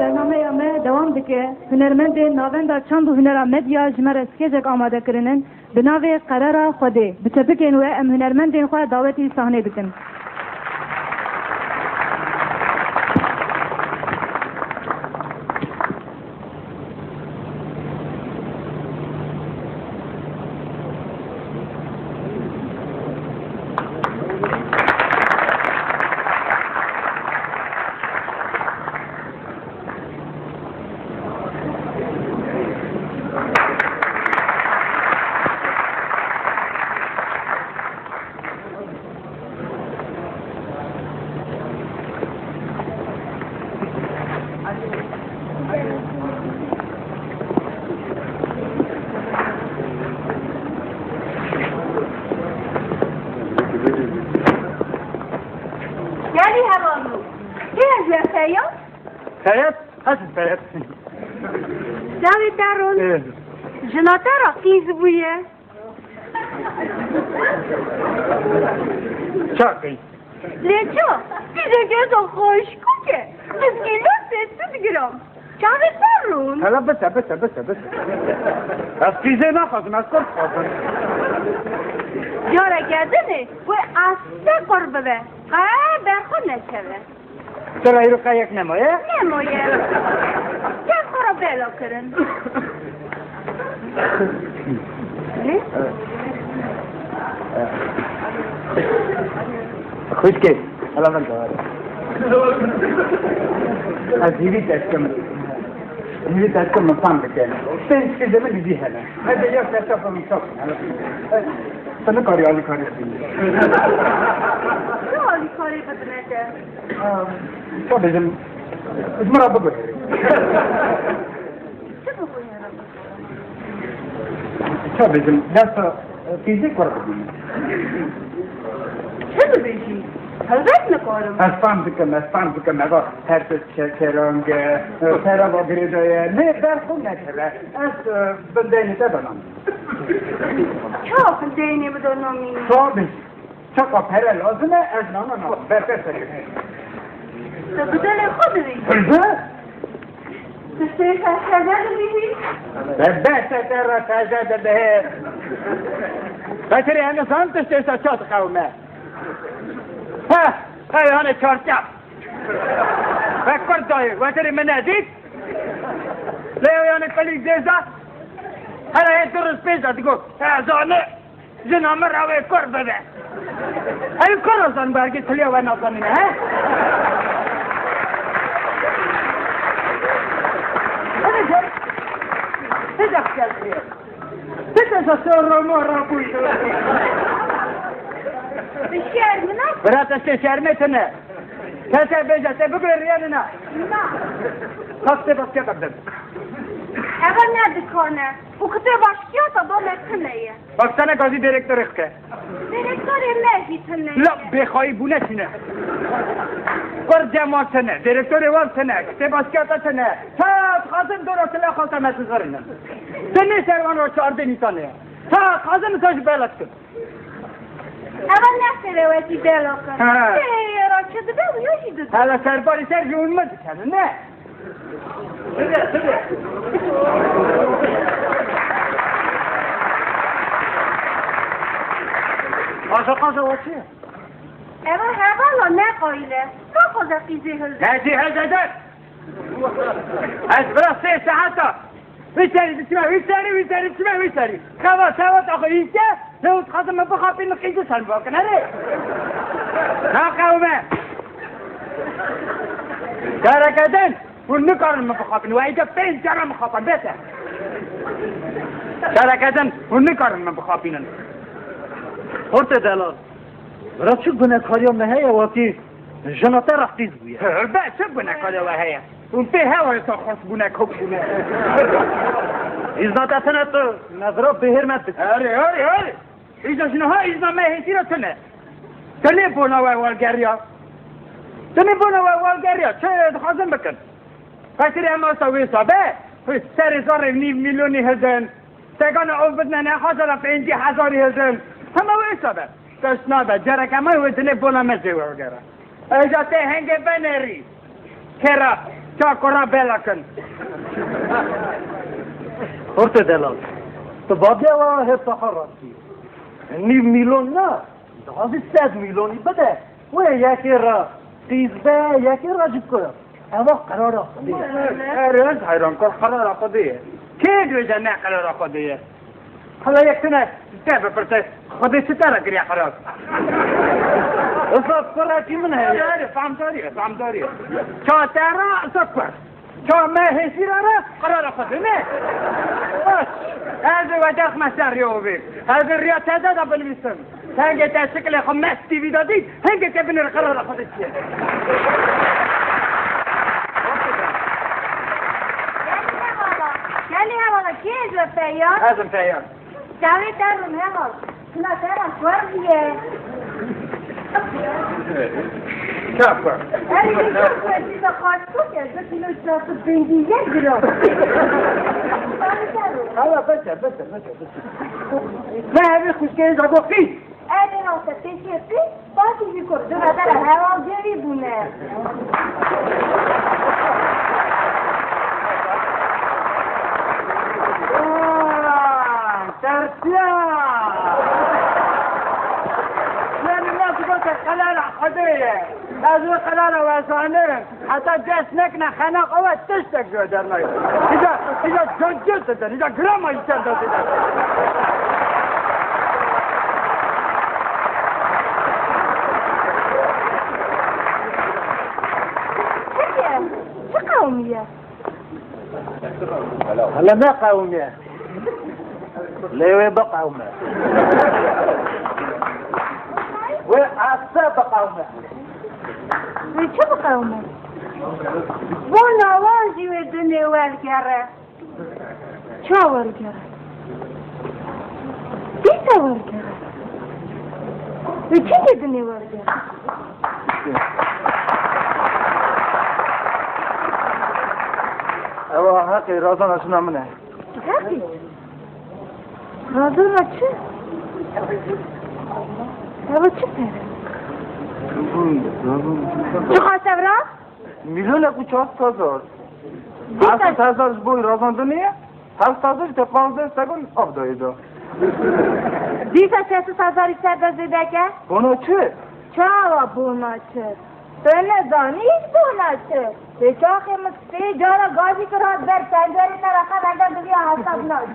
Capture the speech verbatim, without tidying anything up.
Bernameya me dewam dike. Hunermendên Navenda Çand û Hunera Medya ji me re skecek amade kirinin. Bi navê Qerara Xwedê. Bi çepikên we em hunermendên xwe dawetî sahnê bikin. Gelî hevalno. Kê ez we Feyyaz? Feyyaz? Hesin Feyyaz. Çavê te rûn. Ee. Jina te re qîz bûye. Çaxî. Lê ça, qîzê geza xweşik e. Ez kîlo sê sed gram. Çavê te rûn. Hele bise, bise, bise, bise. Ez qîzê naxwazim, ez kur dixwazim. Careke din ê wê ez te kur bibe. Qe ber xwe nekeve. Çira îro qe yek nemaye? Nemaye. Gel xwe re bela kirin. Ne? Xwişkê, hala min dawar. Ez hîvî te dikim. Hîvî te dikim, min fam bike. Pênc kizê min dî hene. Hede ya serçe xwe min çap. Tu nikarî alîkarî bidî. Tu alîkarî bidine te. Ka bêjim, ji min re biguherî. Çi biguherim? Ka bêjim, desta, e, qîzê kur bidî. Çi dibêjî? Helbet nikarim. Ez fam dikim, ez fam dikim, eva her tişt ke-, kerang e, e, pere va girêdaye. Lê ber xwe nekeve. Ez, e, bin deynê te benam. Çawa bin deynê min de namînî? Çawa bêjî? Çaqa pere lazim e, ez nana nabim. Ber te serê. Te bi dilê xwe divî. Hilbe? Tiştê ser teze dibî. Be, be, te te re teze dibe. Betirê hene zan tiştê ser ça diqewime. He, he, yani çarçaf. Ve kurt dayı, vetirê min nedît. Lê yani kılîk zêza. Hele hê du rûz pêş de digot. He, zane. Jina min re wê kur bibe. Ew kur zan bergê tiliya we nazanîne, he? Hadi gel. Hadi gel. Hadi gel. Roma rabû. Bi şer min a? Bira te şermê tine. Te te bêje, te bigire riya nina. Na. Bak te bak te bak. Eva ne dikane? Bu kitê başkiyata do me tine ye. Bak sana gazî direktorê xike. Direktorê me jî tune ye. La bêxayî bûne tune. Kur cema tune, direktorê wan tune, kitêba şikata tune. Ta dixwazin dora tila xalta me dizirînin. Tenê ser wan ro çardê nîsane ye. Ta dixwazin nisa ji bela dikin. Eva ne sere wekî bela kin. Ha. Sê ra çi dibe û ya jî dibe. Hele serbarî ser jî hûn me dikenin, ne? Qaza qaza wa çi? Eva hevala ne qayîl e. Ka qaza qîzê hilde. Ne jî hilde de. Ez bira sê saeta. Wî serî diçime, wî serî, wî serî diçime, wî serî. Xewa, xewa, taxo îke. Lê û dixwazin min bixapînin, qîzî ser min bakin, erê. Naqewime. Careke din, hûn nikarin min bixapînin. Wê îca pênc cara min xapan, bêse. Careke din, hûn nikarin min bixapînin. Xortê delal. Bira çi gunekariya me heye, wekî jina te re qîz bûye. Hebe çi gunekariya we heye? Hûn pê hewa êta xwest bûne, kok bûne. Îzna te tine tu. Nezra bêhêr me dike. Erê, erê, erê. Îza ji niha îzna me hêtî re tune. Tenê bona we wergeriya. Tenê bona we wergeriya. Çi dixwazin bikin? Qetirê em asta wê sabe. Serê zarê nîv milyonî hildin. Tegana ew bidine ne hezara pêncî hezarî hildin. Hema wê sabe. Tişt nabe. Cereke me wê dilê bona me jê wergere. Êja tê hengê venerî. Kera, Çawa kura bela kin. Xortê delal. Tu badiya wa hê taxa rastî. Nîv mîlon na. Dixwazî sed mîlonî bide. Wê yekê re qîz be, yekê re jî kura. Ewa qerara Xwedê ye. Erê, ez heyran kir, qerara Xwedê ye. Kê dibêje ne qerara Xwedê ye? Hala yek tune te bipirse, Xwedê çi te re kiriye qerar? Esas kurekî min heye. Erê, erê, famdarî ye, famdarî ye. Ça te re, esas kur. Ça me hêsîra re, qerara Xwedê ne. Baş. Ez ê we derxime ser rêya wê. Ez ê riya te de de binivîsim. Hingê te şikilê xwe Mest T V de dît, hingê te binêre qerara xwe de çi ye. Gelî hevala, gelî hevala, kê ez we Feyyaz? Ez im Feyyaz. Çavê te rûn heval. Tuna te re xwar bûye. Çapa. Erê, çapa, çi de xwar bûye, du kîlo çar sed pêncî yek gram. Çavê te rûn. Hala bes e, bes e, bes e, bes e. Me evê xwişkê zabo qî. Erê rast e, pêşiyê pî, pakî jî kur, du vedera heval cêrî bûne. Aa, tersiya! Yanî me digote qelara Xwedê ye. Ez wê qelara we zanim. Heta dest nekine xeneq, ew e tiştek ji we dernayê. Îca, îca cacê didin, îca grama jî ser destê de. Çi ye? Çi qewimiye? Hele ne qewimiye? Lê wê biqewime. Wê esta biqewime. Wê çi biqewime? Bona wan jî wê dinê wergere. Ça wergere? Dîsa wergere. Wê çi dê dinê wergere? Ewa heqê razana jina min e. Heqî? Razana çi? Ewa çi pere? Çiqas ev rast? Mîlyonek û çar sed hezar. Dîsa heft sed hezar ji bo razandinê ye, heft sed hezar jî te panzdeh segon av dayê da. Dîsa şeş sed hezarî ser de zêde ke? Bona çi? Çawa bona çi? Tu nizanî hîç bona çi? Lê çaxê min sê cara gazî kir hat ber pencerê te re, qe venda diviya hesab nakî.